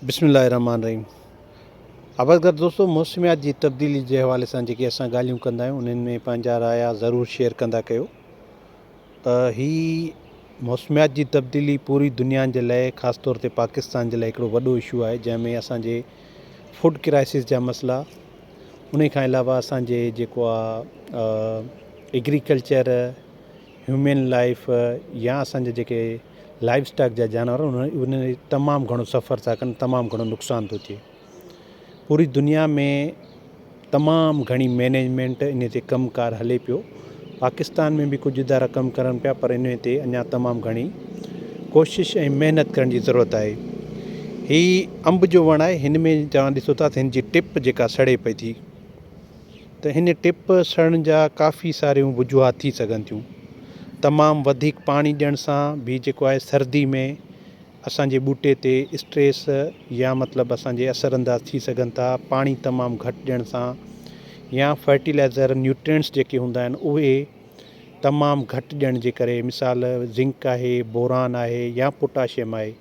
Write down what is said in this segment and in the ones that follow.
بسم الله الرحمٰن الرحيم آبادگار دوستو موسميات جي تبديلي جي حوالي سان جيڪي اسان ڳالهيون ڪندا آهيون انهن ۾ پنهنجا رايا ضرور شيئر ڪندا ڪيو ته هي موسميات جي تبديلي پوري دنيا جي لاء خاص طور تي پاڪستان جي لاء هڪڙو وڏو اشو آهي جنهن ۾ اسان جي فوڊ ڪرائسس جا مسئلا ان کان علاوه اسان جي جيڪو آ ايگريڪلچر هيومن لائيف يا اسان جا جيڪي لائيو اسٽاڪ جا جانور آهن اهي تمام گهڻو سفر ٿا ڪن تمام گهڻو نقصان ٿو ٿئي پوري دنيا ۾ تمام گهڻي مينيجمينٽ ان تي ڪم ڪار هلي پيو پاڪستان ۾ به ڪجهه ادارا ڪم ڪرن پيا پر ان تي اڃا تمام گهڻي ڪوشش ۽ محنت ڪرڻ جي ضرورت آهي هي انب جو وڻ آهي هن ۾ توهان ڏسو ٿا ته هن جي ٽپ جيڪا سڙي پئي ٿي ته هن ٽپ سڙڻ جا ڪافي ساريون وجوهات ٿي سگهن ٿيون. تمام وڌيڪ پاڻي ڏيڻ سان به جيڪو آهي سردي ۾ اسان جي ٻوٽي تي اسٽريس يا مطلب اسان جي اثر انداز ٿي سگهن ٿا پاڻي تمام گهٽ ڏيڻ سان يا فرٽيلائزر نيوٽرينٽس جيڪي هوندا آهن اهي تمام گهٽ ڏيڻ جي ڪري مثال زنڪ آهي بوران آهي يا پوٽاشيم آهي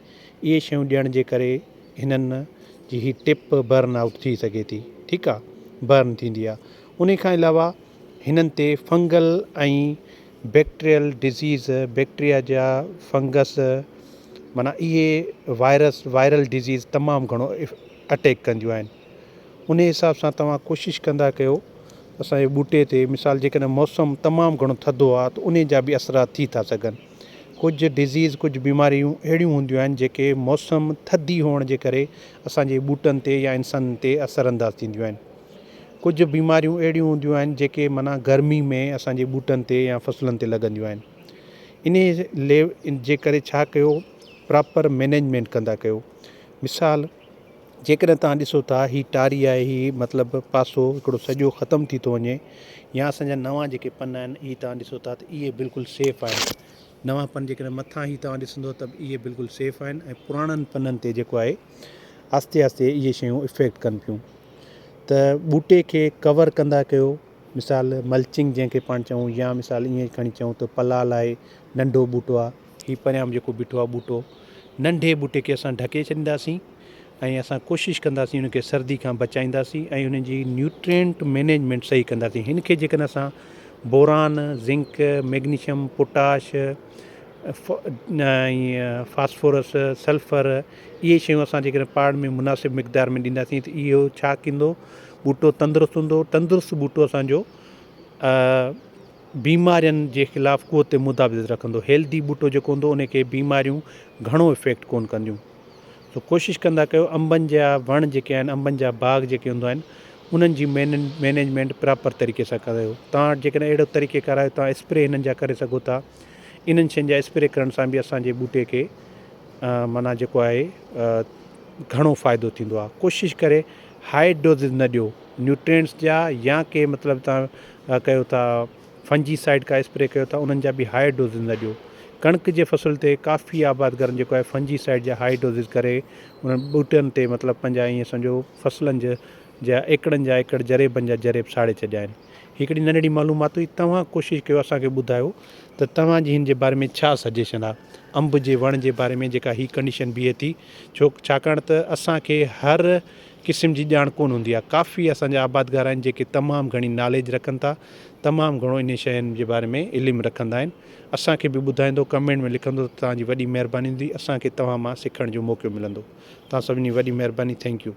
اهي شيون ڏيڻ جي ڪري هنن جي هي ٽپ برن آئوٽ ٿي سگهي ٿي ٺيڪ آ برن ٿيندي آ انهي کان علاوه هنن تي فنگل ۽ بيڪٽريل ڊزيز بيڪٽريا جا فنگس معنيٰ اهي وائرس وائرل ڊزيز تمام گهڻو اٽيڪ ڪنديون آهن انهي حساب سان توهان ڪوشش ڪندا ڪيو اسان جي ٻوٽي تي مثال جيڪڏهن موسم تمام گهڻو ٿڌو آ ته انهي جا به اثرات ٿي ٿا سگهن ڪجهه ڊزيز ڪجهه بيماريون اهڙيون هونديون آهن جيڪي موسم ٿڌي هئڻ جي ڪري اسان جي ٻوٽن تي يا انسانن تي اثر انداز ٿينديون آهن ڪجهه بيماريون اهڙيون هونديون آهن جيڪي معنيٰ گرمي ۾ اسان جي ٻوٽن تي يا فصلن تي لڳنديون آهن انهي لي جي ڪري ڇا ڪيو پراپر مينيجمينٽ ڪندا ڪيو مثال جيڪڏهن توهان ڏسو ٿا هي ٽاري آهي هي مطلب پاسو هڪڙو سڄو ختم ٿي ٿو وڃي يا اسان جا نوان جيڪي پن آهن اهي توهان ڏسو ٿا ته اهي بلڪل سيف آهن نوان پن جيڪڏهن مٿان هي توهان ڏسندو ته اهي بلڪل سيف آهن ۽ پراڻن پنن تي جيڪو آهي آهستي آهستي اهي شيون افيڪٽ ڪن پيون ته ٻوٽي کي ڪور ڪندا ڪيو مثال ملچنگ جنهن کي پاڻ چئون يا مثال ائين کڻي چئون ته پلال آهي ننڍو ٻوٽو آهي هي پريان به جيڪو بيٺو آهي ٻوٽو ننڍي ٻوٽي کي اسان ڍڪي ڇڏينداسين ۽ اسان ڪوشش ڪنداسين ان کي سردي کان بچائينداسين ۽ ان جي نيوٽرينٽ مينيجمينٽ صحيح ڪنداسين هن کي جيڪڏهن اسان boron zinc magnesium potash ۽ phosphorus sulphur اهي شيون اسان جيڪڏهن پاڙ ۾ مناسب مقدار ۾ ڏينداسين ته اهو ڇا ڪندو ٻوٽو تندرست هوندو تندرست ٻوٽو اسانجو بيمارين جي خلاف قوت مدافعت رکندو. هيلدي ٻوٽو جيڪو هوندو ان کي بيماريون گهڻو افيڪٽ ڪون ڪنديون. سو ڪوشش ڪندا ڪيو انبن جا وڻ جيڪي آهن انبن جا باغ جيڪي هوندا آهن انهن جي مينيجمينٽ پراپر طريقي سان ڪريو. توهان وٽ جيڪڏهن اهڙو طريقي ڪار آهي توهان اسپري هنن جا ڪري سگهو ٿا. انهن شين جا اسپري ڪرڻ سان به اسان جي ٻوٽي کي معنيٰ جيڪو آهي گهڻو فائدو ٿيندو آهي. ڪوشش ڪري هائي ڊوزز نه ڏيو نيوٽرينٽس جا يا ڪي مطلب توهان ڪيو ٿا فنجي سائيڊ ڪا اسپري ڪيو ٿا انهن جا به هائي ڊوزز نه ڏيو ڪڻڪ جي فصل تي ڪافي آبادگارن جيڪو آهي فنجي سائيڊ جا هائي ڊوزز ڪري انهن ٻوٽن تي مطلب پنهنجا ائين سمجهو فصلن جا جا ايڪڙن جا ايڪڙ جريبن جا جريب ساڙي ڇڏيا آهن هڪڙي ننڍڙي معلومات هئي توهان ڪوشش ڪيو اسان کي ٻڌايو ته توهان جي هن جي باري ۾ ڇا سجيشن آهي انب جي وڻ جي باري ۾ جيڪا هي ڪنڊيشن بيهي ٿي ڇو ڇاڪاڻ ته اسان کي هر قسم جي ڄاڻ ڪونه هوندي آهي. ڪافي اسان جا آبادگار آهن جيڪي تمام گهڻي ناليج رکن ٿا، تمام گهڻو انهي شين جي باري ۾ علم رکندا آهن. اسان کي به ٻڌائيندو ڪمينٽ ۾ لکندو ته توهان جي وڏي مهرباني هوندي اسان کي توهان مان سکڻ جو موقعو ملندو. توهان سڀني جي وڏي مهرباني thank you.